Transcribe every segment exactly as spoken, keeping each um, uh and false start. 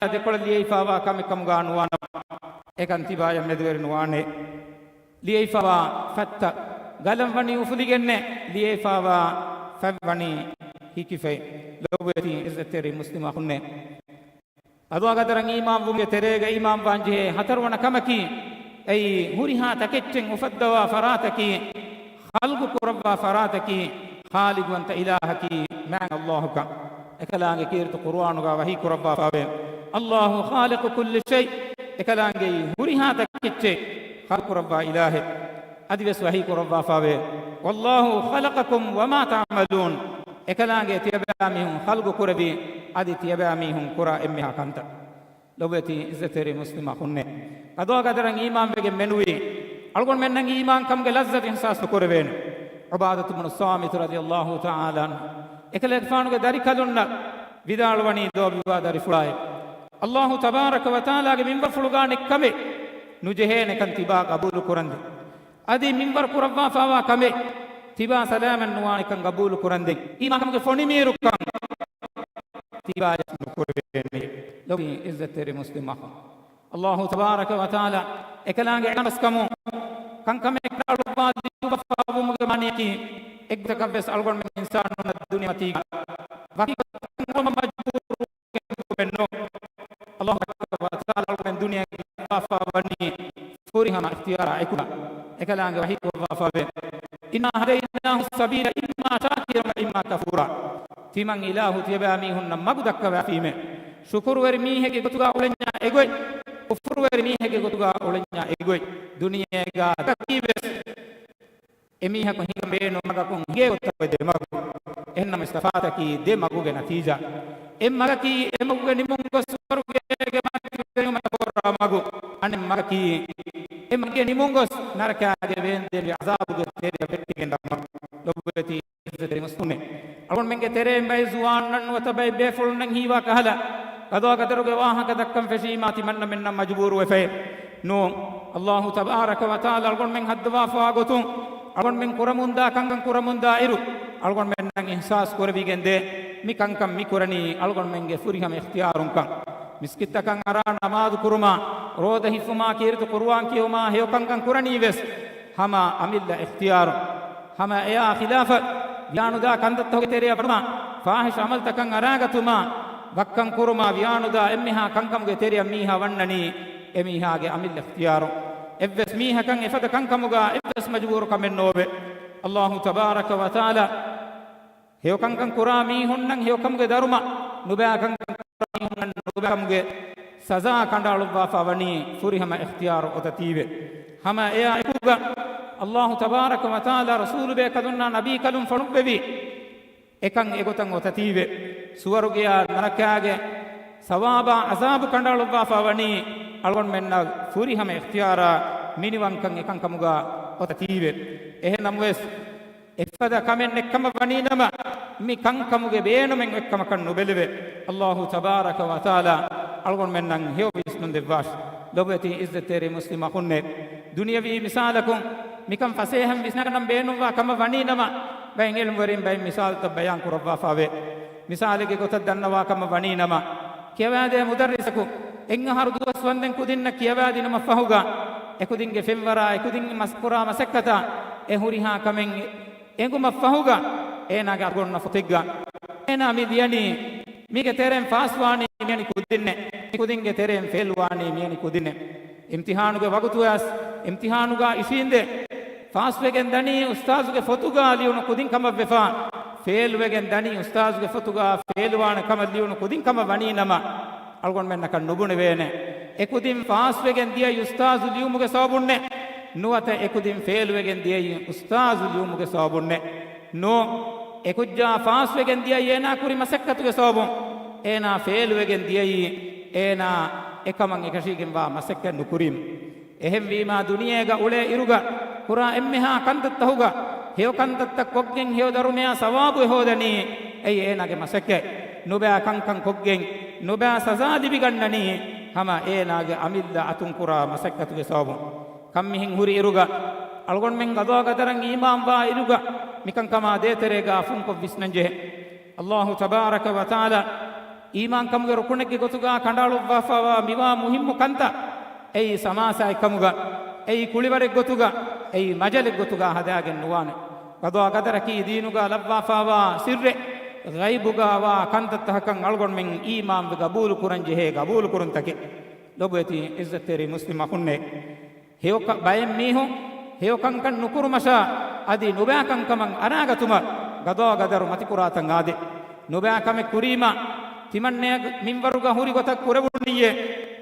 ދެކޮޅަށް ލިޔެފާވާ ކަމެއް ކަމުގާ ނުވާނަމަ، އެކަން ތިބާޔަށް މެދުވެރި ނުވާނެ. ލިޔެފާވާ ފަތްތައް ގަލަން ވަނީ އުފުލިގެންނެ، ލިޔެފާވާ ފަތް ވަނީ ހިކިފައި. ލޮބުވެތި އިއްޒަތްތެރި މުސްލިމް އަޚުންނޭ. އަދުވާ ގަދަރަށް އީމާންވުމުގެ ތެރޭގަ އީމާންވާން ޖެހޭ ހަތަރުވަނަ ކަމަކީ، އެއީ ހުރިހާ ތަކެއްޗެއް އުފައްދަވާ ފަރާތަކީ، ޚަލްގު ކުރައްވާ ފަރާތަކީ، ޚާލިގުވަންތަ އިލާހަކީ މާތް ﷲ ކަން. އެކަލާނގެ ކީރިތި ޤުރުއާނުގަ ވަޙީ ކުރައްވާފައިވޭ، "الله خالق كل شيء." އެކަލާނގެއީ ހުރިހާ ތަކެއްޗެއް ޚަލްޤު ކުރައްވާ އިލާހެއް. އަދިވެސް ވަޙީ ކުރައްވާފައިވޭ، "والله خلقكم وما تعملون." އެކަލާނގެ ތިޔަބައިމީހުން ޚަލްޤު ކުރެއްވި، އަދި ތިޔަބައިމީހުން ކުރާ އެންމެހާ ކަންތައް. ލޮބުވެތި އިއްޒަތްތެރި މުސްލިމް އަޚުންނޭ. ޤަޟާ ޤަދަރަށް އީމާންވެގެން މެނުވީ، އަޅުގަނޑުމެންނަށް އީމާންކަމުގެ ލައްޒަތު އިޙްސާސް ނުކުރެވޭނެ. ޢުބާދަތު ބުނު ޞާމިތު ރަޟިޔަﷲ ތަޢާލާ ޢަންހު އެކަލޭގެފާނުގެ ދަރިކަލުންނަށް ވިދާޅުވަނީ، ލޯބިވާ ދަރިފުޅާއޭ، ﷲ ތަބާރަކަ ވަތަޢާލާގެ މިންވަރުފުޅުގާ ނެތް ކަމެއް ނުޖެހޭނެކަން ތިބާ ޤަބޫލު ކުރަންދެން. އަދި މިންވަރު ކުރައްވާފައިވާ ކަމެއް ތިބާ ސަލާމަތް ނުވާނެކަން ޤަބޫލު ކުރަންދެން. އީމާންކަމުގެ ފޮނިމީރުކަން ތިބާޔަށް ނުކުރެވޭނެ. ލޮބުވެތި އިއްޒަތްތެރި މުސްލިމް އަޚުން، ﷲ ތަބާރަކަ ވަތަޢާލާ އެކަލާނގެ އެނަމަސްކަމުން ކަންކަމެއް ކަނޑައަޅުއްވާ ލިޔުއްވަފައިވުމުގެ މާނައަކީ، އެއްގޮތަކަށްވެސް އަޅުގަނޑުމެން އިންސާނުންނަށް ދުނިޔެމަތީގަ ވަކި ގޮތަކަށް މަޖްބޫރު ނޫން. ﷲ ތަބާރަކަ ވަތަޢާލާ އަޅުގަނޑުމެން ދުނިޔޭގަ ލިޔުއްވާފައިވަނީ ފުރިހަމަ އިޚްތިޔާރާ އެކުގަ. އެކަލާނގެ ވަޙީ ކުރައްވާފައިވޭ، "إنا هديناه السبيل إما شاكرا وإما كفورا." ތިމަން އިލާހު ތިޔަބައިމީހުންނަށް މަގު ދައްކަވައިފީމޭ. ޝުކުރުވެރި މީހެއްގެ ގޮތުގަ އުޅެންޏާ އެގޮތް، ކުފުރުވެރި މީހެއްގެ ގޮތުގަ އުޅެންޏާ އެގޮތް. ދުނިޔޭގަ ތަކީވެސް އެމީހަކު ހިނގަން ބޭނުން މަގަކުން ހިނގޭ ގޮތަށް އޮތް ދެ މަގު. އެހެންނަމަވެސް ތަފާތަކީ ދެ މަގުގެ ނަތީޖާ. އެއް މަގަކީ އެ މަގުގެ ނިމުން ގޮސް ސުވަރުގޭގެ މަގު ފެނުމަށް ފޯރާ މަގު. އަނެއް މަގަކީ އެ މަގުގެ ނިމުން ގޮސް ނަރަކާގެ ވޭންދެންވި ޢަޒާބުގެ ތެރެއަށް ވެއްޓިގެން ދާ މަގު. ލޮބުވެތި އިއްޒަތްތެރި މުސްލިމުން، އަޅުގަނޑުމެންގެ ތެރެއިން ބައެއް ޒުވާނުންނަށް ނުވަތަ ބައެއް ބޭފުޅުންނަށް ހީވާ ކަހަލަ، ޤަޟާ ޤަދަރުގެ ވާހަކަ ދައްކަން ފެށީމާ ތިމަންނަމެންނަށް މަޖުބޫރުވެފައެއް ނޫން. ﷲ ތަބާރަކަ ވަތަޢާލާ އަޅުގަނޑުމެން ހައްދަވާފާ ގޮތުން، އަޅުގަނޑުމެން ކުރަމުންދާ ކަންކަން ކުރަމުންދާ އިރު، އަޅުގަނޑުމެންނަށް އިޙްސާސް ކުރެވިގެންދޭ، މި ކަންކަން މި ކުރަނީ އަޅުގަނޑުމެންގެ ފުރިހަމަ އިޚްތިޔާރުންކަން. މިސްކިތްތަކަށް އަރާ ނަމާދު ކުރުމާ، ރޯދަ ހިފުމާ، ކީރިތި ޤުރުއާން ކިޔެވުމާ، ހެޔޮ ކަންކަން ކުރަނީވެސް ހަމަ އަމިއްލަ އިޚްތިޔާރުން. ހަމަ އެއާ ޚިލާފަށް ވިޔާނުދާ ކަންތައްތަކުގެ ތެރެއަށް ވަޑުމާ، ފާޙިޝް ޢަމަލުތަކަށް އަރާގަތުމާ، ވައްކަން ކުރުމާ، ވިޔާނުދާ އެންމެހާ ކަންކަމުގެ ތެރެއަށް މީހާ ވަންނަނީ އެމީހާގެ އަމިއްލަ އިޚްތިޔާރުން. އެއްވެސް މީހަކަށް އެފަދަ ކަންކަމުގަ އެއްވެސް މަޖުބޫރު ކަމެއް ނޯވޭ. ﷲ ތަބާރަކަ ވަތަޢާލާ ހެޔޮ ކަންކަން ކުރާ މީހުންނަށް ހެޔޮ ކަމުގެ ދަރުމަ، ނުބައި ކަންކަން ކުރާ މީހުންނަށް ނުބައި ކަމުގެ ސަޒާ ކަނޑައަޅުއްވާފަ ވަނީ ފުރިހަމަ އިޚްތިޔާރު އޮތަތީވެ. ހަމަ އެއާ އެކުގަ ﷲ ތަބާރަކަ ވަތަޢާލާ ރަސޫލުބޭކަލުންނާ ނަބީކަލުން ފޮނުއްވެވި އެކަން އެގޮތަށް އޮތަތީވެ. ސުވަރުގެޔާ ނަރަކާގެ ސަވާބާ ޢަޒާބު ކަނޑައަޅުއްވާފަ ވަނީ އަޅުގަނޑުމެންނަށް ފުރިހަމަ އިޚްތިޔާރާ މިނިވަންކަން އެކަންކަމުގަ އޮތަތީވެ. އެހެންނަމަވެސް، އެފަދަ ކަމެއް ނެއްކަމަށް ވަނީނަމަ، މި ކަންކަމުގެ ބޭނުމެއް އޮތްކަމަކަށް ނުބެލެވޭ. ﷲ ތަބާރަކަ ވަތަޢާލާ އަޅުގަނޑުމެންނަށް ހެޔޮ ވިސްނުން ދެއްވާށި. ލޮބުވެތި އިއްޒަތްތެރި މުސްލިމް އަޚުންނޭ، ދުނިޔަވީ މިސާލަކުން މިކަން ފަސޭހަން ވިސްނަގަންނަން ބޭނުންވާ ކަމަށް ވަނީނަމަ، ބައެއް ޢިލްމުވެރިން ބައެއް މިސާލުތައް ބަޔާން ކުރައްވާފައިވޭ. މިސާލެއްގެ ގޮތަށް ދަންނަވާ ކަމަށް ވަނީނަމަ، ކިޔަވާދޭ މުދައްރިސަކު އެއް އަހަރު ދުވަސް ވަންދެން ކުދިންނަށް ކިޔަވާދިނުމަށްފަހުގަ، އެކުދިންގެ ފެންވަރާ، އެކުދިން މަސްކުރާ މަސައްކަތާ، އެ ހުރިހާ ކަމެއް އެނގުމަށްފަހުގަ، އޭނާގެ އަތުގަ އޮންނަ ފޮތެއްގަ އޭނާ މި ލިޔަނީ، މީގެ ތެރެއިން ފާސްވާނީ މިއަނި ކުދިންނޭ، މި ކުދިންގެ ތެރެއިން ފެއިލްވާނީ މިއަނި ކުދިންނޭ. އިމްތިޙާނުގެ ވަގުތުވެސް އިމްތިޙާނުގަ އިށީނދެ، ފާސްވެގެން ދަނީ އުސްތާޒުގެ ފޮތުގަ ލިޔުނު ކުދިން ކަމަށްވެފަ، ފެއިލްވެގެން ދަނީ އުސްތާޒުގެ ފޮތުގަ ފެއިލްވާނެ ކަމަށް ލިޔުނު ކުދިން ކަމަށް ވަނީނަމަ، އަޅުގަނޑުމެންނަކަށް ނުބުނެވޭނެ. އެކުދިން ފާސްވެގެން ދިޔައީ އުސްތާޒު ލިޔުމުގެ ސަބަބުންނޭ، ނުވަތަ އެކުދިން ފެއިލްވެގެން ދިޔައީ އުސްތާޒު ލިޔުމުގެ ސަބަބުންނޭ. ނޫން، އެކުއްޖާ ފާސްވެގެން ދިޔައީ އޭނާ ކުރި މަސައްކަތުގެ ސަބަބުން. އޭނާ ފެއިލްވެގެން ދިޔައީ އޭނާ އެކަމަށް އެކަށީގެންވާ މަސައްކަތް ނުކުރީމަ. އެހެންވީމާ، ދުނިޔޭގަ އުޅޭ އިރުގަ ކުރާ އެންމެހާ ކަންތައްތަކުގަ ހެޔޮ ކަންތައްތައް ކޮށްގެން ހެޔޮ ދަރުމަޔާ ސަވާބު އެ ހޯދަނީ، އެއީ އޭނާގެ މަސައްކަތް. ނުބައި ކަންކަން ކޮށްގެން ނުބައި ސަޒާ ލިބިގަންނަނީ، ހަމަ އޭނާގެ އަމިއްލަ އަތުން ކުރާ މަސައްކަތުގެ ސަބަބުން. ކަންމިހެން ހުރި އިރުގަ، އަޅުގަނޑުމެން ޤަޟާ ޤަދަރަށް އީމާންވާ އިރުގަ، މިކަންކަމާ ދޭތެރޭގަ ފުންކޮށް ވިސްނަންޖެހޭ. ﷲ ތަބާރަކަ ވަތަޢާލާ އީމާންކަމުގެ ރުކުނެއްގެ ގޮތުގަ ކަނޑައަޅުއްވާފައިވާ މިވާ މުހިއްމު ކަންތައް އެއީ ސަމާސާއެއްކަމުގަ، އެއީ ކުޅިވަރެއްގޮތުގަ، އެއީ މަޖަލެއްގޮތުގަ ހަދާގެން ނުވާނެ. ގަޟާ ގަދަރަކީ ދީނުގަ ލައްވާފައިވާ ސިއްރެއް، ޣައިބުގަ ވާ ކަންތައްތަކަކަށް އަޅުގަނޑުމެން އީމާންވެ ގަބޫލުކުރަންޖެހޭ ގަބޫލުކުރުންތަކެއް. ލޮބުވެތި އިއްޒަތްތެރި މުސްލިމް އަޚުންނޭ! ހެޔޮކަ-، ބައެއް މީހުން ހެޔޮކަންކަން ނުކުރުމަށާ އަދި ނުބައިކަންކަމަށް އަރާގަތުމަށް ގަޟާ ގަދަރު މަތިކުރާތަން އާދޭ. ނުބައިކަމެއް ކުރީމަ، ތިމަންނަޔަށް މިންވަރުގަ ހުރި ގޮތަށް ކުރެވުނިއްޔޭ،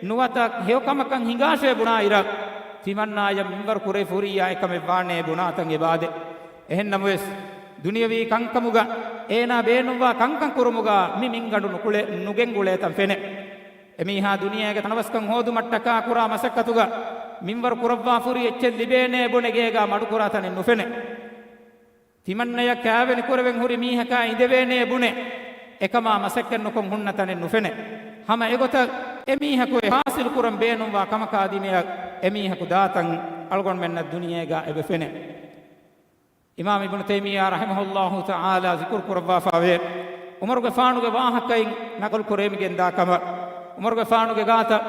ނުވަތަ ހެޔޮކަމަކަށް ހިނގާށޭ ބުނާއިރަށް، ތިމަންނާޔަށް މިންވަރު ކުރެވިފަ ހުރިއްޔާ އެކަމެއް ވާނޭ ބުނާތަން އެބައާދޭ. އެހެންނަމަވެސް، ދުނިޔަވީ ކަންކަމުގަ އޭނާ ބޭނުންވާ ކަންކަން ކުރުމުގަ މި މިންގަނޑު ނުކުޅެ-، ނުގެންގުޅޭތަން ފެނޭ. އެމީހާ ދުނިޔޭގެ ތަނަވަސްކަން ހޯދުމަށްޓަކާ ކުރާ މަސައްކަތުގަ މިންވަރު ކުރައްވާފަ ހުރި އެއްޗެއް ލިބޭނޭ ބުނެ ގޭގަ މަޑުކުރާ ތަނެއް ނުފެނޭ. ތިމަންނަޔަށް ކާވެނި ކުރެވެން ހުރި މީހަކާ އިނދެވޭނޭ ބުނެ އެކަމާ މަސައްކަތްނުކޮށް ހުންނަ ތަނެއް ނުފެނޭ. ހަމަ އެގޮތަށް އެމީހަކު އެ ހާސިލު ކުރަން ބޭނުންވާ ކަމަކާ ދިމަޔަށް އެމީހަކު ދާތަން އަޅުގަނޑުމެންނަށް ދުނިޔޭގަ އެބަ ފެނޭ. އިމާމް އިބްނު ތައިމިއްޔާ ރަޙިމަހުﷲ ތަޢާލާ ޒިކުރު ކުރައްވާފައިވޭ، ޢުމަރުގެފާނުގެ ވާހަކައިން ނަޤުލު ކުރޭ މި ގެންދާ ކަމަށް. ޢުމަރުގެފާނުގެ ގާތަށް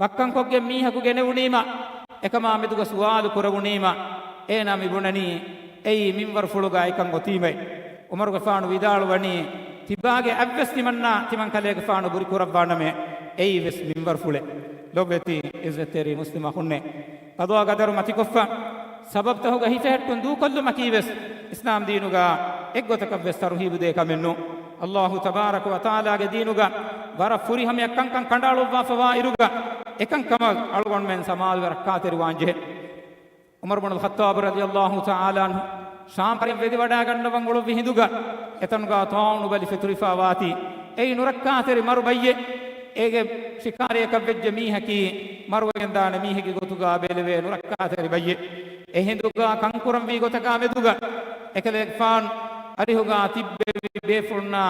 ވައްކަންކޮށްގެން މީހަކު ގެނެވުނީމަ، އެކަމާ މެދުގަ ސުވާލު ކުރެވުނީމަ، އޭނާ މި ބުނަނީ، އެއީ މިންވަރުފުޅުގަ އެކަން އޮތީމައި. ޢުމަރުގެފާނު ވިދާޅުވަނީ، ތިބާގެ އަތްވެސް ތިމަންނާ ތިމަން ކަލޭގެފާނު ބުރި ކުރައްވާނަމޭ، އެއީވެސް މިންވަރުފުޅެއް. ލޮބުވެތި އިއްޒަތްތެރި މުސްލިމް އަޚުންނޭ! ޤަޟާ ޤަދަރު މަތިކޮށްފަ، ސަބަބުތަހުގަ ހިފެހެއްޓުން ދޫކޮށްލުމަކީވެސް އިސްލާމް ދީނުގަ އެއްގޮތަކަށްވެސް ތަރުހީބުދޭ ކަމެއް ނޫން. ﷲ ތަބާރަކަ ވަތަޢާލާގެ ދީނުގަ ވަރަށް ފުރިހަމަޔަށް ކަންކަން ކަނޑައަޅުއްވާފަވާ އިރުގަ، އެކަންކަމަށް އަޅުގަނޑުމެން ސަމާލުވެ ރައްކާތެރިވާންޖެހޭ. ޢުމަރު ބުނުލް ޚައްޠާބު ރަޟިޔަﷲ ތަޢާލާ ޢަންހު ޝާމް ފަރިން ވެދިވަޑައިގަންނަވަން އުޅުއްވި ހިނދުގަ، އެތަނުގަ ޠާޢޫނު ބަލި ފެތުރިފަ ވާތީ، އެއީ ނުރައްކާތެރި މަރު ބައްޔެއް. އޭގެ ޝިކާރީއަކަށް ވެއްޖެ މީހަކީ، މަރުވެގެންދާނެ މީހެއްގެ ގޮތުގަ ބެލެވޭ ނުރައްކާތެރި ބައްޔެއް. އެ ހިނދުގަ ކަންކުރަންވީ ގޮތަކާ މެދުގަ، އެކަލޭގެފާނު އަރިހުގަ ތިއްބެވި ބޭފުޅުންނާ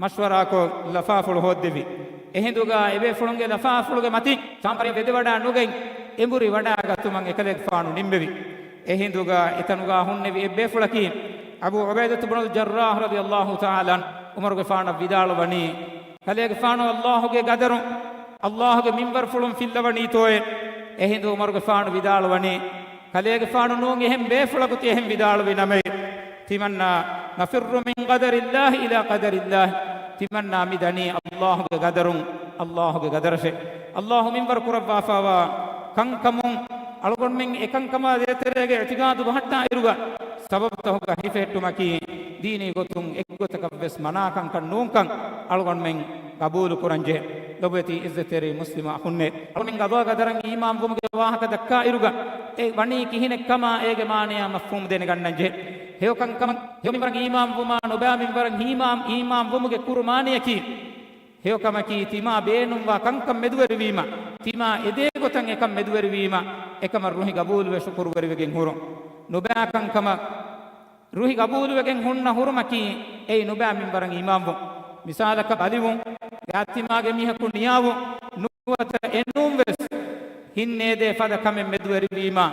މަޝްވަރާކޮށް ލަފާފުޅު ހޯއްދެވި. އެހިނދުގަ އެބޭފުޅުންގެ ލަފާފުޅުގެ މަތިން ޝާމް ފަރިން ވެދެވަޑާ ނުގަތް އެނބުރި ވަޑާގަތުމަށް އެކަލޭގެފާނު ނިންމެވި. އެހިނދުގަ އެތަނުގަ ހުންނެވި އެއްބޭފުޅަކީ އަބޫ ޢުބައިދަތު ބުނުލް ޖައްރާޙް ރަޟިޔަﷲ ތަޢާލާ ޢަންހު ޢުމަރުގެފާނަށް ވިދާޅުވަނީ، ކަލޭގެފާނު ﷲގެ ގަދަރުން، ﷲގެ މިންވަރުފުޅުން ފިއްލަވަނީތޯއޭ؟ އެހިނދު ޢުމަރުގެފާނު ވިދާޅުވަނީ، ކަލޭގެފާނު ނޫން އެހެން ބޭފުޅަކު ތި އެހެން ވިދާޅުވި ނަމަވެސް، ތިމަންނާ نفر من قدر الله إلى قدر الله. ތިމަންނާ މި ދަނީ ﷲގެ ގަދަރުން، ﷲގެ ގަދަރަށޭ. ﷲ މިންވަރު ކުރައްވާފައިވާ ކަންކަމުން އަޅުގަނޑުމެން އެކަންކަމާ ދޭތެރޭގެ އިޢުތިޤާދު ބަހައްޓާ އިރުގަ، ސަބަބުތަހުގަ ހިފެހެއްޓުމަކީ ދީނީ ގޮތުން އެއްގޮތަކަށްވެސް މަނާކަންކަން ނޫންކަން އަޅުގަނޑުމެން ގަބޫލު ކުރަންޖެހޭ. ލޮބުވެތި އިއްޒަތްތެރި މުސްލިމް އަޚުންނޭ! އަޅުމެން ޤަޟާ ޤަދަރަށް އީމާންވުމުގެ ވާހަކަ ދައްކާ އިރުގަ، އެ ވަނީ ކިހިނެއްކަމާ އޭގެ މާނަޔާ މަފްހޫމް ދެނެގަންނަންޖެހޭ. ހެޔޮކަންކަމަށް ހެޔޮމިންވަރަށް އީމާންވުމާ ނުބައިމިންވަރަށް އީމާން، އީމާންވުމުގެ ކުރު މާނަޔަކީ، ހެޔޮކަމަކީ ތިމާ ބޭނުންވާ ކަންކަން މެދުވެރިވީމަ، ތިމާ އެދޭ ގޮތަށް އެކަން މެދުވެރިވީމަ، އެކަމަށް ރުހި ގަބޫލުވެ ޝުކުރުވެރިވެގެން ހުރުން. ނުބައި ކަންކަމަށް ރުހި ގަބޫލުވެގެން ހުންނަ ހުރުމަކީ، އެއީ ނުބައި މިންވަރަށް އީމާންވުން. މިސާލަކަށް ބަލިވުން، ގާތްތިމާގެ މީހަކު ނިޔާވުން، ނުވަތަ އެނޫންވެސް ހިތްނޭދޭ ފަދަ ކަމެއް މެދުވެރިވީމާ،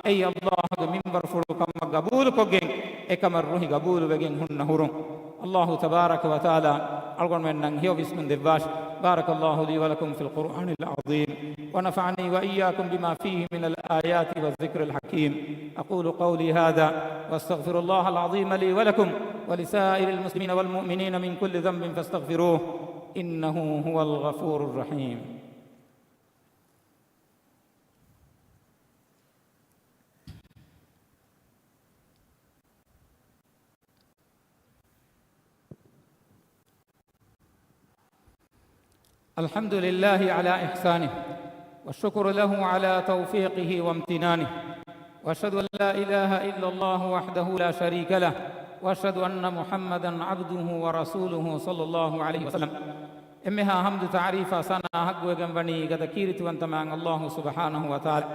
އެއީ ﷲގެ މިންވަރުފުޅު ކަމަށް ގަބޫލުކޮށްގެން، އެކަމަށް ރުހި ގަބޫލުވެގެން ހުންނަ ހުރުން. ﷲ ތަބާރަކަ ވަތަޢާލާ އަޅުގަނޑުމެންނަށް ހެޔޮ ވިސްނުން ދެއްވާށި. بارك الله لي ولكم في القرآن العظيم، ونفعني وإياكم بما فيه من الآيات والذكر الحكيم. أقول قولي هذا وأستغفر الله العظيم لي ولكم ولسائر المسلمين والمؤمنين من كل ذنب فاستغفروه، إنه هو الغفور الرحيم. الحمد لله على إحسانه، والشكر له على توفيقه وامتنانه، وأشهد أن لا إله إلا الله وحده لا شريك له، وأشهد أن محمدا عبده ورسوله صلى الله عليه وسلم. އެންމެހާ ޙަމްދު ތަޢުރީފާ ސަނާ ޙައްޤުވެގެން ވަނީ ގަދަ ކީރިތިވަންތަ މާތް ﷲ ސުބްޙާނަހޫ ވަތަޢާލާ.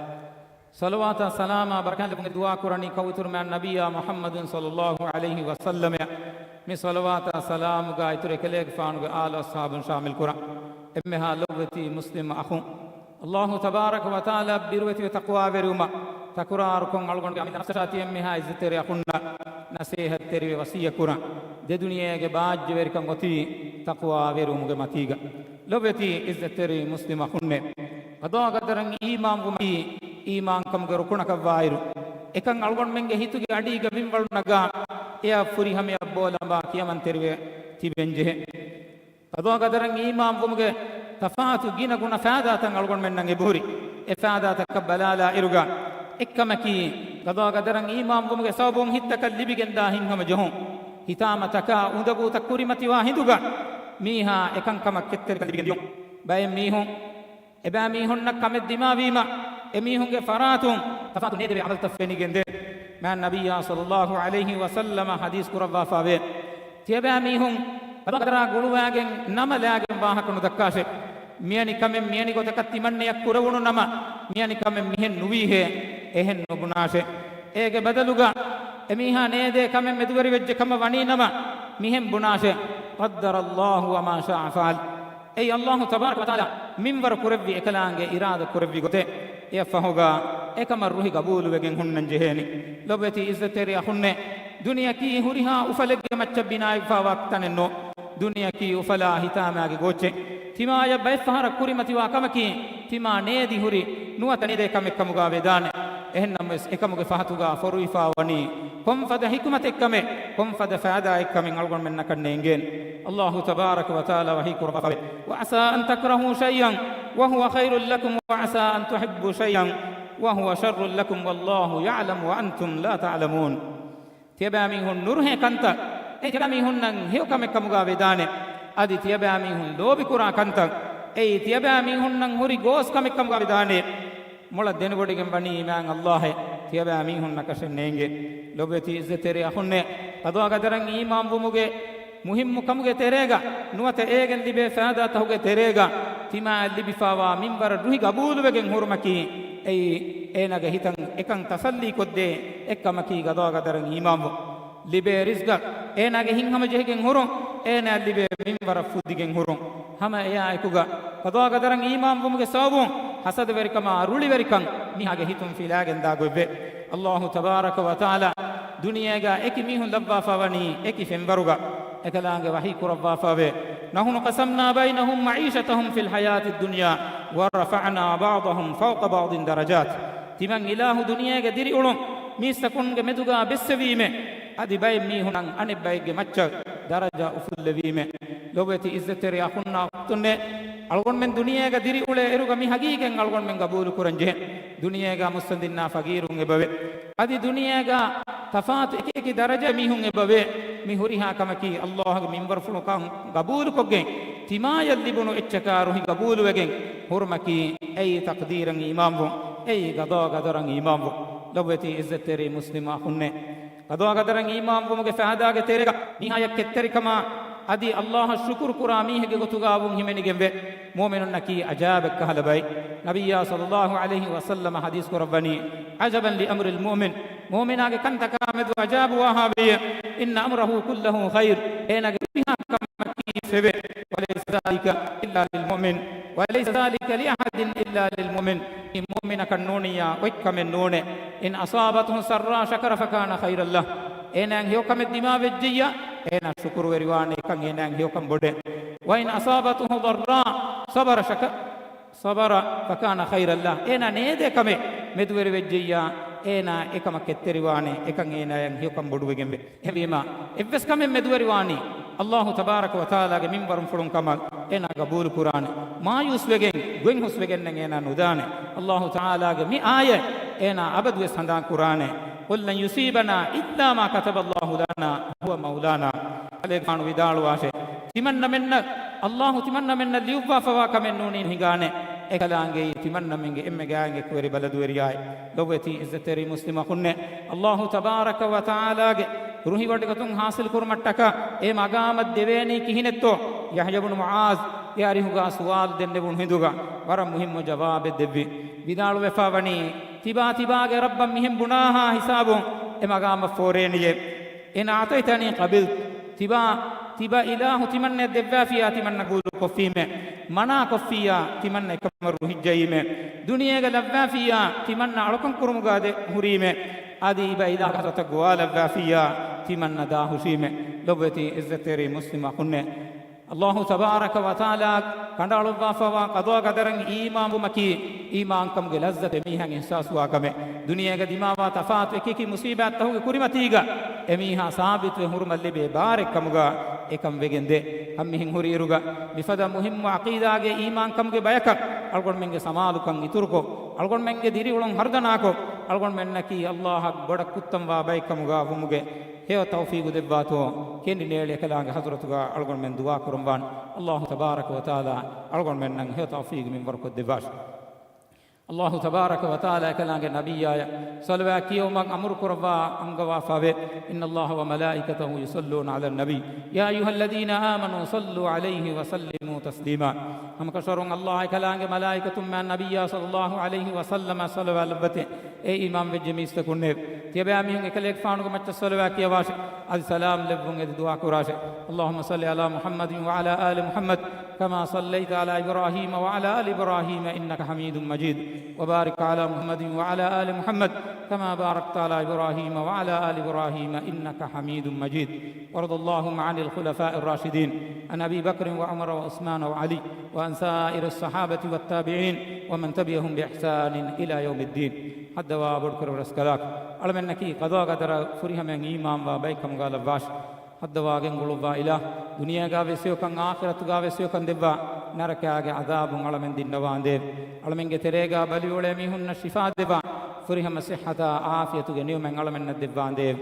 ޞަލަވާތާ ސަލާމާ ބަރަކާތް ލިބުން ދުޢާ ކުރަނީ ކައުއިތުރު މާތް ނަބިއްޔާ މުޙައްމަދު ޞައްލައްލާހު ޢަލައިހި ވަސައްލަމަށް. މި ޞަލަވާތާ ސަލާމުގަ އިތުރު އެކަލޭގެފާނުގެ އާލު އަޞްޙާބުން ޝާމިލް ކުރަން. އެންމެހާ ލޮބުވެތި މުސްލިމް އަޚުން، ﷲ ތަބާރަކަ ވަތަޢާލާ ބިރުވެތިވެ ތަޤްވާވެރިވުމަށް ތަކުރާރުކޮށް، އަޅުގަނޑުގެ އަމިއްލަ ނަފްސަށާ ތި އެންމެހާ އިއްޒަތްތެރި އަޚުންނަށް ނަޞޭޙަތްތެރިވެ ވަޞިއްޔަތް ކުރަން. ދެ ދުނިޔޭގެ ބާއްޖަވެރިކަން އޮތީ ތަޤްވާވެރިވުމުގެ މަތީގަ. ލޮބުވެތި އިއްޒަތްތެރި މުސްލިމް އަޚުންނޭ، ޤަޟާ ޤަދަރަށް އީމާންވުމަކީ އީމާންކަމުގެ ރުކުނަކަށްވާއިރު، އެކަން އަޅުގަނޑުމެންގެ ހިތުގެ އަޑީގަ މިންވަޅު ނަގާ، އެއަށް ފުރިހަމަޔަށް ބޯލަނބާ ކިޔަމަންތެރިވެ ތިބެންޖެހޭ. ޤަޟާ ޤަދަރަށް އީމާންވުމުގެ ތަފާތު ގިނަ ގުނަ ފައިދާތައް އަޅުގަނޑުމެންނަށް އެބަހުރި. އެ ފައިދާތަކަށް ބަލާލާއިރުގަ، އެއްކަމަކީ، ޤަޟާ ޤަދަރަށް އީމާންވުމުގެ ސަބަބުން ހިތްތަކަށް ލިބިގެންދާ ހިތްހަމަޖެހުން، ހިތާމަތަކާ އުނދަގޫތައް ކުރިމަތިވާ ހިނދުގަ، މީހާ އެކަންކަމަށް ކެތްތެރިކަން ލިބިގެން ދިޔުން. ބައެއް މީހުން އެބައިމީހުންނަށް ކަމެއް ދިމާވީމަ، އެމީހުންގެ ފަރާތުން ތަފާތު ނޭދެވޭ ޢަމަލުތައް ފެނިގެންދޭ. މާތް ނަބިއްޔާ ޞައްލައްލާހު ޢަލައިހި ވަސައްލަމަ ޙަދީޘް ކުރައްވާފައިވޭ، ތިޔަބައިމީހުން ޤަޟާ ޤަދަރާ ގުޅުވާގެން ނަމަ ލާގެން ވާހަކަ ނުދައްކާށޭ. މިވެނި ކަމެއް މިވެނި ގޮތަކަށް ތިމަންނަޔަށް ކުރެވުނު ނަމަ، މިވެނި ކަމެއް މިހެން ނުވީހޭ، އެހެން ނުބުނާށޭ. އޭގެ ބަދަލުގަ އެމީހާ ނޭދޭ ކަމެއް މެދުވެރިވެއްޖެ ކަމަށް ވަނީ ނަމަ، މިހެން ބުނާށޭ، قدر الله وما شاء فعل. އެއީ ﷲ ތަބާރަކަ ވަތަޢާލާ މިންވަރު ކުރެއްވި އެކަލާނގެ އިރާދަ ކުރެއްވި ގޮތެއް. އެއަށްފަހުގަ އެކަމަށް ރުހި ގަބޫލުވެގެން ހުންނަން ޖެހޭނީ. ލޮބުވެތި އިއްޒަތްތެރި އަޚުންނޭ، ދުނިޔެއަކީ ހުރިހާ އުފަލެއްގެ މައްޗަށް ބިނާވެފައިވާ ތަނެއް ނޫން. ދުނިޔެއަކީ އުފަލާ ހިތާމައިގެ ގޯއްޗެއް. ތިމާޔަށް ބައެއްފަހަރަށް ކުރިމަތިވާ ކަމަކީ، ތިމާ ނޭދި ހުރި ނުވަތަ ނޭދޭ ކަމެއް ކަމުގަ ވެދާނެ. އެހެންނަމަވެސް، އެކަމުގެ ފަހަތުގަ ފޮރުވިފައި ވަނީ ކޮންފަދަ ޙިކުމަތެއްކަމެއް، ކޮންފަދަ ފައިދާއެއްކަމެއް އަޅުގަނޑުމެންނަކަށް ނޭނގޭނެ. ﷲ ތަބާރަކަ ވަތަޢާލާ ވަޙީ ކުރައްވާފައިވޭ، وعسى أن تكرهوا شيئا وهو خير لكم وعسى أن تحبوا شيئا وهو شر لكم والله يعلم وأنتم لا تعلمون. ތިޔަބައިމީހުން ނުރުހޭ ކަންތައް، އެ ތިޔަބައިމީހުންނަށް ހެޔޮ ކަމެއް ކަމުގަ ވެދާނެ. އަދި ތިޔަބައިމީހުން ލޯބިކުރާ ކަންތައް، އެއީ ތިޔަބައިމީހުންނަށް ހުރި ގޯސް ކަމެއް ކަމުގަ ވެދާނެ. މޮޅަށް ދެނެވޮޑިގެން ވަނީ މާތް ﷲ އޭ، ތިޔަބައިމީހުންނަކަށެއް ނޭނގޭ. ލޮބުވެތި އިއްޒަތްތެރި އަޚުންނޭ، ޤަޟާ ޤަދަރަށް އީމާންވުމުގެ މުހިއްމު ކަމުގެ ތެރޭގަ، ނުވަތަ އޭގެން ލިބޭ ފައިދާތަކުގެ ތެރޭގަ، ތިމާއަށް ލިބިފައިވާ މިންވަރަށް ރުހި ގަބޫލުވެގެން ހުރުމަކީ، އެއީ އޭނާގެ ހިތަށް އެކަން ތަސައްލީކޮށްދޭ އެއްކަމަކީ، ޤަޟާ ޤަދަރަށް އީމާންވުން. ލިބޭ ރިޒްޤަށް އޭނާގެ ހިތްހަމަޖެހިގެން ހުރުން، އޭނާއަށް ލިބޭ މިންވަރަށް ފުދިގެން ހުރުން. ހަމަ އެއާއެކުގަ، ޤަޟާ ޤަދަރަށް އީމާންވުމުގެ ސަބަބުން ހަސަދަވެރިކަމާ ރުޅިވެރިކަން މީހާގެ ހިތުން ފިލާގެންދާ ގޮތްވޭ. ﷲ ތަބާރަކަ ވަތަޢާލާ ދުނިޔޭގަ އެކި މީހުން ލައްވާފަ ވަނީ އެކި ފެންވަރުގަ. އެކަލާނގެ ވަޙީ ކުރައްވާފައިވޭ، نحن قسمنا بينهم معيشتهم في الحياة الدنيا ورفعنا بعضهم فوق بعض درجات. ތިމަން އިލާހު ދުނިޔޭގެ ދިރިއުޅުން މީސްތަކުންގެ މެދުގަ ބެއްސެވީމޭ. އަދި ބައެއް މީހުންނަށް އަނެއް ބައެއްގެ މައްޗަށް ދަރަޖަ އުފުއްލެވީމޭ. ލޮބުވެތި އިއްޒަތްތެރި އަޚުންނާ އުޚްތުންނޭ، އަޅުގަނޑުމެން ދުނިޔޭގަ ދިރިއުޅޭ އިރުގަ މި ހަގީގަތް އަޅުގަނޑުމެން ގަބޫލު ކުރަން ޖެހޭ. ދުނިޔޭގަ މުއްސަނދިންނާ ފަގީރުން އެބަވޭ. އަދި ދުނިޔޭގަ ތަފާތު އެކި އެކި ދަރަޖަ މީހުން އެބަވޭ. މި ހުރިހާ ކަމަކީ ﷲ ގެ މިންވަރުފުޅުކަން ގަބޫލުކޮށްގެން، ތިމާޔަށް ލިބުނު އެއްޗަކާ ރުހި ގަބޫލުވެގެން ހުރުމަކީ، އެއީ ތަޤްދީރަށް އީމާންވުން، އެއީ ޤަޟާ ޤަދަރަށް އީމާންވުން. ލޮބުވެތި އިއްޒަތްތެރި މުސްލިމް އަޚުންނޭ، ޤަޟާ ޤަދަރަށް އީމާންވުމުގެ ފައިދާގެ ތެރޭގަ މީހާޔަށް ކެތްތެރިކަމާ އަދި ﷲ އަށް ޝުކުރު ކުރާ މީހެއްގެ ގޮތުގަ ވުން ހިމެނިގެންވޭ. މުއުމިނުންނަކީ އަޖާއިބެއްކަހަލަ ބައެއް. ނަބިއްޔާ ޞައްލައްލާހު ޢަލައިހި ވަސައްލަމަ ޙަދީޘް ކުރައްވަނީ، عجبا لأمر المؤمن، މުއުމިނާގެ ކަންތަކާ މެދު އަޖާއިބުވާހާވެޔޭ، إن أمره كله خير، އޭނާގެ ހުރިހާ ކަމަކީ ފެވޭ، وليس ذلك إلا للمؤمن، وليس ذلك لأحد إلا للمؤمن، މި މުއުމިނަކަށް ނޫނިއްޔާ އޮތް ކަމެއް ނޫނޭ. إن أصابته سراء شكر فكان خيرا له، އޭނާއަށް ހެޔޮކަމެއް ދިމާވެއްޖެއްޔާ، އޭނާ ޝުކުރުވެރިވާނެ، އެކަން އޭނާއަށް ހެޔޮކަން ބޮޑޭ. وإن أصابته ضراء صبر شك صبر فكان خيرا له، އޭނާ ނޭދޭ ކަމެއް މެދުވެރިވެއްޖެއްޔާ، އޭނާ އެކަމަށް ކެތްތެރިވާނެ، އެކަން އޭނާއަށް ހެޔޮކަން ބޮޑުވެގެންވޭ. އެހެންވީމާ، އެއްވެސް ކަމެއް މެދުވެރިވާނީ، ﷲ ތަބާރަކަ ވަތަޢާލާގެ މިންވަރުފުޅުން ކަމަށް އޭނާ ގަބޫލުކުރާނެ. މާޔޫސްވެގެން، ގޮތްހުސްވެގެންނެއް އޭނާ ނުދާނެ. ﷲ ތަޢާލާގެ މި އާޔަތް އޭނާ އަބަދުވެސް ހަނދާން ކުރާނެ. قل لن يصيبنا إلا ما كتب الله لنا هو مولانا. ކަލޭގެފާނު ވިދާޅުވާށޭ، ތިމަންނަމެންނަށް، ﷲ ތިމަންނަމެންނަށް ލިޔުއްވާފަވާ ކަމެއް ނޫނީ ހިނގާނެ. އެކަލާނގެއީ ތިމަންނަމެންގެ އެންމެ ގާތްގެ ކުވެރި ބަލަދުވެރިޔާއެއް. ލޮބުވެތި އިއްޒަތްތެރި މުސްލިމް އަޚުންނޭ، ﷲ ތަބާރަކަ ވަތަޢާލާގެ ރުހިވޮޑިގަތުން ޙާޞިލް ކުރުމަށްޓަކާ އެ މަގާމަށް ދެވޭނީ ކިހިނެއްތޯ؟ ޔަޙްޔާ ބުނު މުޢާޛް އެ އަރިހުގަ ސުވާލު ދެންނެވުނު ހިނދުގަ ވަރަށް މުހިއްމު ޖަވާބެއް ދެއްވި. ވިދާޅުވެފަ ވަނީ، ތިބާ ތިބާގެ ރައްބަށް މިހެން ބުނާހާ ހިސާބުން އެ މަގާމަށް ފޯރޭނެޔޭ. إن أعطيتني قبلت. ތިބާ، ތިބާ އިލާހު ތިމަންނަ ދެއްވާފިއްޔާ ތިމަންނަ ގަބޫލު ކޮށްފީމޭ. މަނާ ކޮށްފިއްޔާ ތިމަންނަ އެކަމަށް ރުހިއްޖައީމޭ. ދުނިޔޭގަ ލައްވާފިއްޔާ ތިމަންނަ އަޅުކަން ކުރުމުގަ ދެ ހުރީމޭ. އަދި އިބަ އިލާހު ގޮތަށް ގޮވާލައްވާފިއްޔާ ތިމަންނަ ދާ ހުށީމޭ. ލޮބުވެތި އިއްޒަތްތެރި މުސްލިމް އަޚުންނޭ. ﷲ ތަބާރަކަ ވަތަޢާލާ ކަނޑައަޅުއްވާފަވާ ޤަޟާ ޤަދަރަށް އީމާންވުމަކީ، އީމާންކަމުގެ ލައްޒަތެއް މީހާގެ އިޙްސާސްވާ ކަމެއް. ދުނިޔޭގަ ދިމާވާ ތަފާތު އެކިއެކި މުޞީބާތްތަކުގެ ކުރިމަތީގަ އެމީހާ ސާބިތުވެ ހުރުމަށް ލިބޭ ބާރެއްކަމުގަ އެކަން ވެގެންދޭ. ކަންމިހެން ހުރިއިރުގަ މިފަދަ މުހިއްމު ޢަޤީދާގެ އީމާންކަމުގެ ބަޔަކަށް އަޅުގަނޑުމެންގެ ސަމާލުކަން އިތުރުކޮށް، އަޅުގަނޑުމެންގެ ދިރިއުޅުން ހަރުދަނާކޮށް، އަޅުގަނޑުމެންނަކީ ﷲ އަށް ބޮޑަށް ކުއްތަންވާ ބައެއްކަމުގަ ވުމުގެ ހެޔޮ ތައުފީގު ދެއްވާތޯ، ކެނޑި ނޭޅި އެކަލާނގެ ޙަޟްރަތުގަ އަޅުގަނޑުމެން ދުޢާ ކުރަންވާން. ﷲ ތަބާރަކަ ވަތަޢާލާ އަޅުގަނޑުމެންނަށް ހެޔޮ ތައުފީގު މިންވަރުކޮށްދެއްވާށި. ﷲ ތަބާރަކަ ވަތަޢާލާ އެކަލާނގެ ނަބިއްޔާޔަށް ޞަލަވާތް ކިޔެވުމަށް އަމުރުކުރައްވާ އަންގަވާފަވޭ. إن الله وملائكته يصلون على النبي يا أيها الذين آمنوا صلوا عليه وسلموا تسليما. ހަމަކަށަވަރުން ﷲ އެކަލާނގެ މަލާއިކަތުން މާތް ނަބިއްޔާ ޞައްލައްލާހު ޢަލައިހި ވަސައްލަމަށް ޞަލަވާތް ލައްވަތޭ. އޭ އީމާންވެއްޖެ މީސްތަކުންނޭވެ! ތިޔަބައިމީހުން އެކަލޭގެފާނުގެ މައްޗަށް ޞަލަވާތް ކިޔަވާށޭ. އަދި ސަލާމް ލެއްވުން އެދި ދުޢާ ކުރާށޭ. اللهم صل على محمد وعلى آل محمد كما صليت على إبراهيم وعلى آل إبراهيم إنك حميد مجيد. وبارك على محمد وعلى آل محمد كما باركت على إبراهيم وعلى آل إبراهيم إنك حميد مجيد. وارض اللهم عن الخلفاء الراشدين، عن أبي بكر وعمر وعثمان وعلي، وعن سائر الصحابة والتابعين، ومن تبعهم بإحسان إلى يوم الدين. ހައްދަވާ ބޮޑުކުރެއްވި ރަސްކަލާކޮ، އަޅަމެންނަކީ ޤަޟާ ޤަދަރަށް ފުރިހަމައިން އީމާންވާ ބައެއްކަމުގަ ލައްވާށި. ހައްދަވާ ގެންގުޅުއްވާ އިލާހު، ދުނިޔޭގަވެސް ހެޔޮކަން އާޚިރަތުގަވެސް ހެޔޮކަން ދެއްވާ، ނަރަކާގެ ޢަޛާބުން އަޅަމެން ދިންނަވާނދޭވެ! އަޅަމެންގެ ތެރޭގަ ބަލިއުޅޭ މީހުންނަށް ޝިފާ ދެއްވާ، ފުރިހަމަ ޞިއްޙަތާ ޢާފިޔަތުގެ ނިޢުމަތް އަޅަމެންނަށް ދެއްވާނދޭވެ!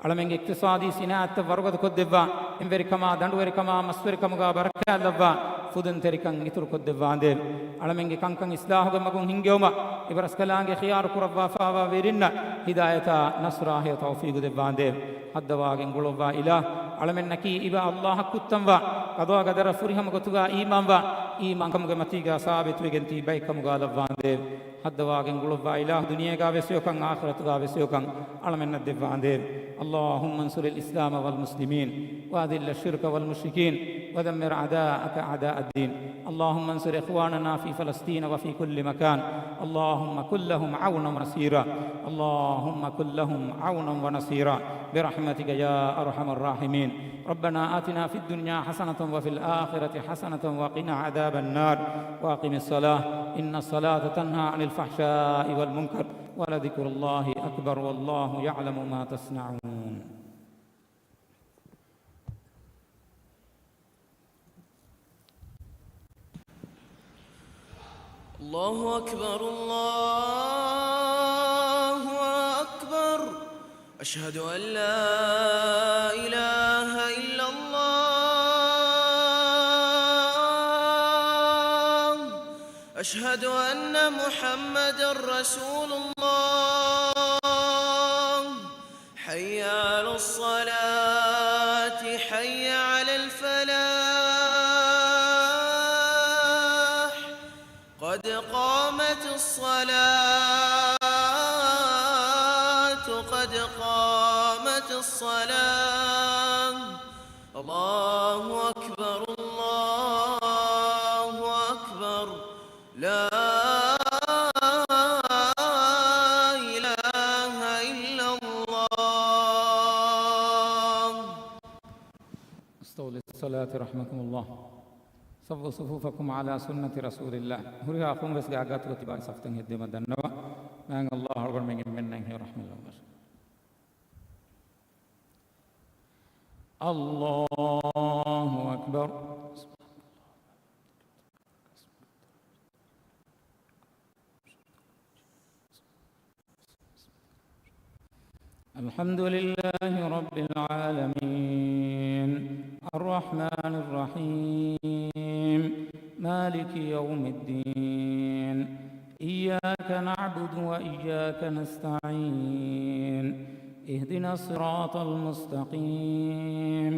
އަޅަމެންގެ އިޤްތިޞާދީ ޞިނާޢަތްތައް ވަރުގަދަ ކޮށްދެއްވާ، އެންވެރިކަމާ، ދަނޑުވެރިކަމާ، މަސްވެރިކަމުގަ ބަރަކާތް ލައްވާ، ފުދުންތެރިކަން އިތުރުކޮށްދެއްވާނދޭވެ! އަޅަމެންގެ ކަންކަން އިޞްލާޙުގެ މަގުން ހިންގެވުމަށް އިބަރަސްކަލާނގެ ޚިޔާރު ކުރައްވާފައިވާ ވެރިންނަށް ހިދާޔަތާ ނަޞްރާ ހެޔޮ ތައުފީގު ދެއްވާނދޭވެ! ހައްދަވާ ގެންގުޅުއްވާ އިލާހު، އަޅަމެންނަކީ އިބަ ﷲ އަށް ކުއްތަންވާ، ޤަޟާ ޤަދަރަށް ފުރިހަމަ ގޮތުގަ އީމާންވާ، އީމާންކަމުގެ މަތީގަ ސާބިތުވެގެން ތިބި ބައެއްކަމުގަ ލައްވާނދޭވެ! ހައްދަވާ ގެންގުޅުއްވާ އިލާހު، ދުނިޔޭގަވެސް ހެޔޮކަން އާޚިރަތުގަވެސް ހެޔޮކަން އަޅަމެންނަށް ދެއްވާނދޭވެ! اللهم انصر الإسلام والمسلمين وأذل الشرك والمشركين ودمر أعداءك أعداء الدين. اللهم انصر إخواننا في فلسطين وفي كل مكان. اللهم كن لهم عونا ونصيرا. اللهم كن لهم عونا ونصيرا برحمتك يا أرحم الراحمين. ربنا آتنا في الدنيا حسنة وفي الآخرة حسنة وقنا عذاب النار. وأقم الصلاة إن الصلاة تنهى عن الفحشاء والمنكر ولذكر الله أكبر والله يعلم ما تصنعون. الله أكبر، الله أكبر. أشهد أن لا إله إلا الله. أشهد أن محمدا رسول الله. حي على الصلاة، حي على الفلاح. قد قامت الصلاة، قد قامت الصلاة. الله أكبر، الله أكبر. لا إله إلا الله. استووا للصلاة رحمكم الله. سووا صفوفكم على سنة رسول الله. ހުރިހާ އަޚުން ވެސް ގާތްގާތުގަ ތިބާ ސަފުތައް ހެއްދެވުމަށް ދަންނަވާ. މާތް ﷲ އަޅުގަނޑުމެން އެންމެންނަށް ހެޔޮ ރަޙްމަތް ލައްވަށް. الله أكبر. الحمد لله رب العالمين. الرحمن الرحيم. مالك يوم الدين. إياك نعبد وإياك نستعين. اهدنا الصراط المستقيم.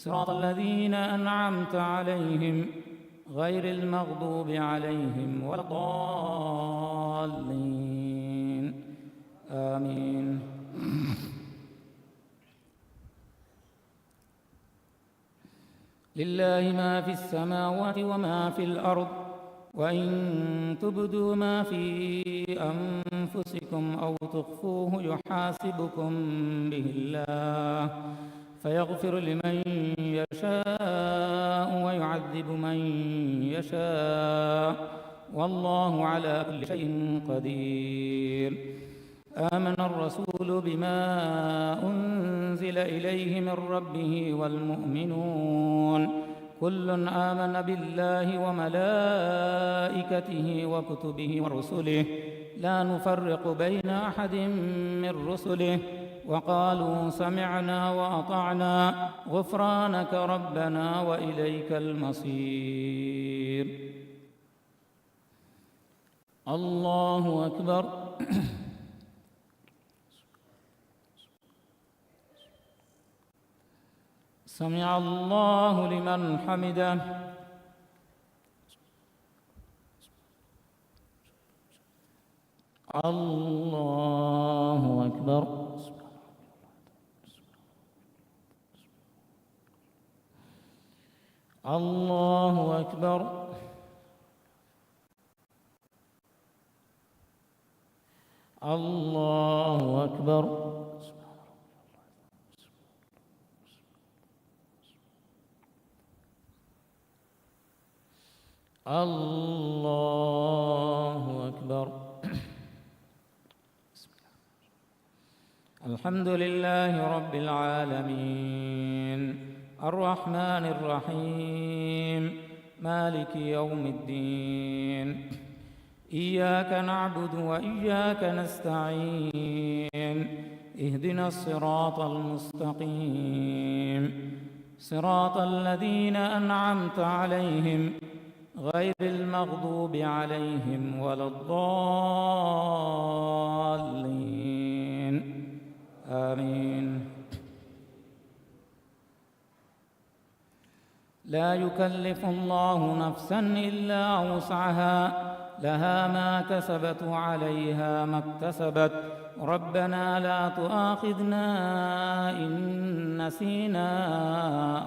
صراط الذين أنعمت عليهم غير المغضوب عليهم ولا الضالين. آمين. لله ما في السماوات وما في الأرض، وإن تبدوا ما في أنفسكم أو تخفوه يحاسبكم به الله، فيغفر لمن يشاء ويعذب من يشاء، والله على كل شيء قدير. آمن الرسول بما أنزل إليه من ربه والمؤمنون، كل آمن بالله وملائكته وكتبه ورسله، لا نفرق بين أحد من رسله، وقالوا سمعنا وأطعنا، غفرانك ربنا وإليك المصير. الله أكبر. سمع الله لمن حمده. الله أكبر. الله أكبر. الله أكبر. الله أكبر. الحمد لله رب العالمين، الرحمن الرحيم، مالك يوم الدين، إياك نعبد وإياك نستعين، اهدنا الصراط المستقيم، صراط الذين أنعمت عليهم، غير المغضوب عليهم ولا الضالين. آمين. لا يكلف الله نفسا إلا وسعها، لها ما كسبت وعليها ما اكتسبت. ربنا لا تؤاخذنا إن نسينا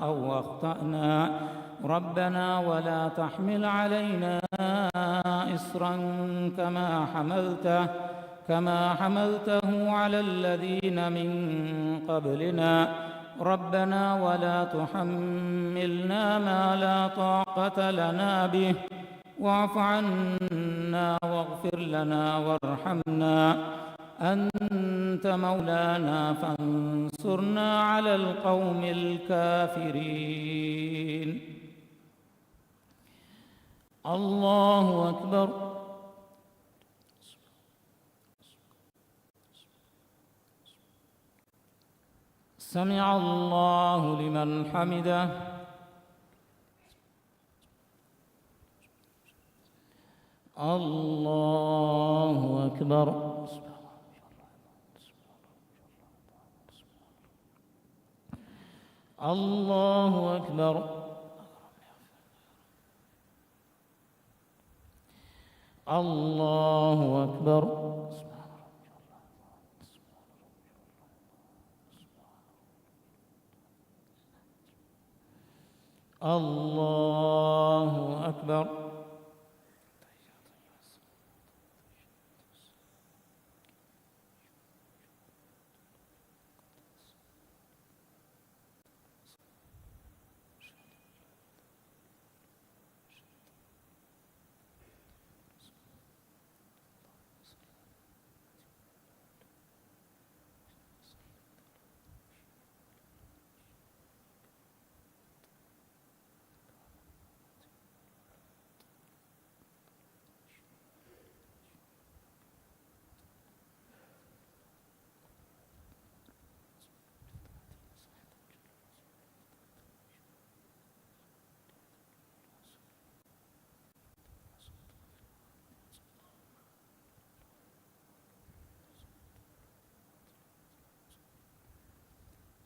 أو أخطأنا. ربنا ولا تحمل علينا إصرا كما حملته، كما حملته على الذين من قبلنا. ربنا ولا تحملنا ما لا طاقة لنا به، واعف عنا واغفر لنا وارحمنا، أنت مولانا فانصرنا على القوم الكافرين. الله أكبر. سمع الله لمن حمده. الله أكبر. الله أكبر. الله أكبر. الله أكبر.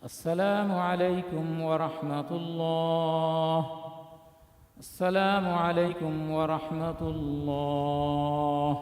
السلام عليكم ورحمة الله. السلام عليكم ورحمة الله.